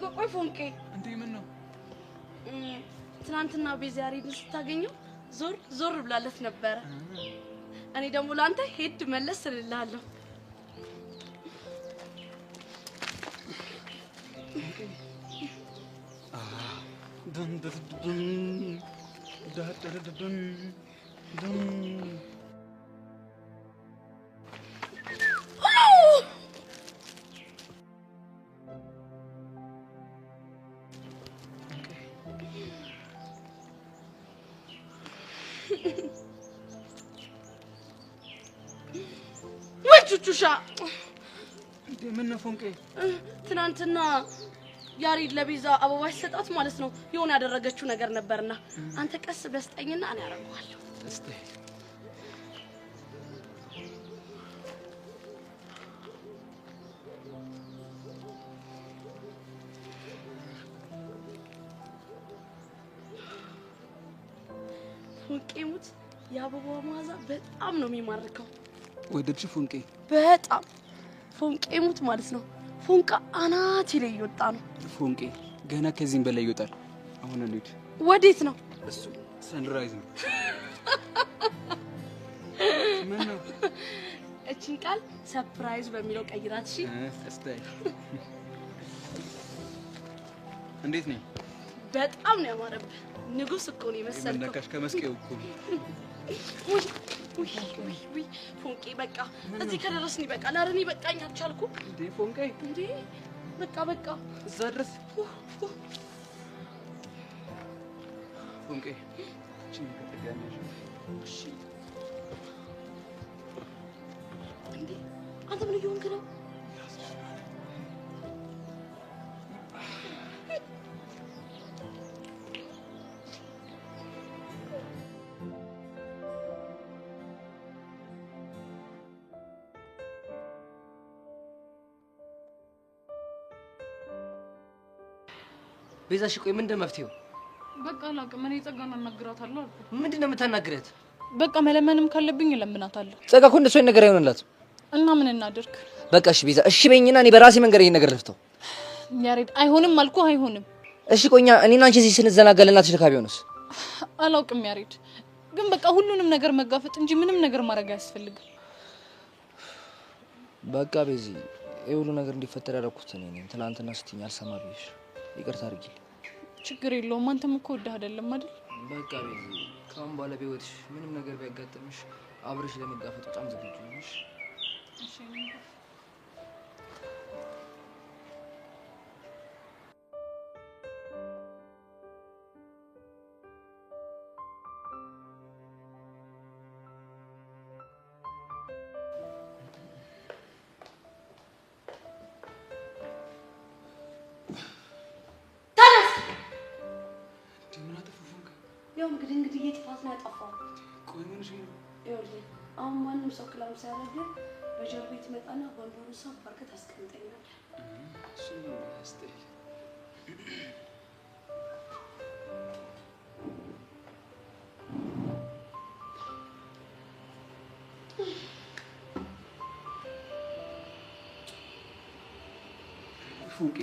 ቆይ ቆይ ቆይ ፎንቄ፣ እንዴ ምን ነው? ትናንትና ቤዛ ያሬድን ስታገኘው ዞር ዞር ብላለት ነበረ። እኔ ደግሞ ለአንተ ሄድ መለስ እልልሃለሁ። dun dun dun da da da dun dun። ወይ ቹቹሻ፣ እንዴ ምን ነው ፎንቄ? ትናንትና ያሬድ ለቤዛ አበባ ሲሰጣት ማለት ነው የሆነ ያደረገችው ነገር ነበርና አንተ ቀስ ብለህ ስጠኝና እኔ አደርገዋለሁ። እስቲ ፎንቄ ሙት፣ የአበባዋ መዓዛ በጣም ነው የሚማርከው። ወደድሽ ፎንቄ? በጣም ፎንቄ ሙት ማለት ነው። ፎንቃ አናቴ ላይ እየወጣ ነው። ፎንቄ ገና ከዚህም በላይ ይወጣል። አሁን እንሂድ። ወዴት ነው? እሱ sunrise ነው። ምን ነው? እችን ቃል surprise በሚለው ቀይራት። እሺ እስቲ እንዴት ነኝ? በጣም ነው ያማረብህ። ንጉስ እኮ ነው የመሰልከው። ነካሽ ከመስቀው እኮ። ውይ ውይ ውይ ውይ ፎንቄ በቃ እዚህ ከደረስን ይበቃል። ኧረ እኔ በቃኝ፣ አልቻልኩም። እንዴ ፎንቄ፣ እንዴ በቃ በቃ እዛ ድረስ ፎንቄ። እቺን ነገር ድጋሚ ያዥ። እሺ። እንዴ አንተ ምን እየሆንክ ነው? ቤዛ እሺ፣ ቆይ ምንድን ነው መፍትሄው? በቃ አላውቅም። እኔ ጸጋን አናግራታለሁ አልኩህ። ምንድን ነው የምታናግረት? በቃ መለመንም ካለብኝ እለምናታለሁ። ጸጋ እኮ እንደሱ አይነት ነገር አይሆንላትም። እና ምን እናድርግ? በቃ እሺ ቤዛ፣ እሺ በይኝና እኔ በራሴ መንገድ ይሄን ነገር ልፍተው። ያሬድ አይሆንም አልኩህ፣ አይሆንም። እሺ ቆይ እኛ እኔና አንቺ እዚህ ስንዘናጋ ለእናትሽ ልካ ቢሆንስ? አላውቅም ያሬድ፣ ግን በቃ ሁሉንም ነገር መጋፈጥ እንጂ ምንም ነገር ማድረግ አያስፈልግም። በቃ ቤዚ፣ ይሄ ሁሉ ነገር እንዲፈጠር ያደረኩት እኔ ነኝ። ትናንትና ስትይኝ አልሰማ ብዬሽ ይቅርታ አድርጊልኝ። ችግር የለውም። አንተም እኮ ወደህ አይደለም አይደል? በቃ ቤዚ፣ ከአሁን በኋላ በህይወትሽ ምንም ነገር ቢያጋጥምሽ አብረሽ ለመጋፈጥ በጣም ዝግጁ ነሽ። እሺ። ተነስ። እንዴ ምን አጠፋሁ ፎንቄ? ያው እንግዲህ ጥፋት ነው ያጠፋው። ቆይ ምን እሺ ነው? ይኸውልህ አሁን ማንም ሰው ክላም ሳያደርግ በጀርቤ ትመጣና ወንበሩን ሳብ አድርገህ ታስቀምጠኛለህ። እሱ ነው እስቲ ፎንቄ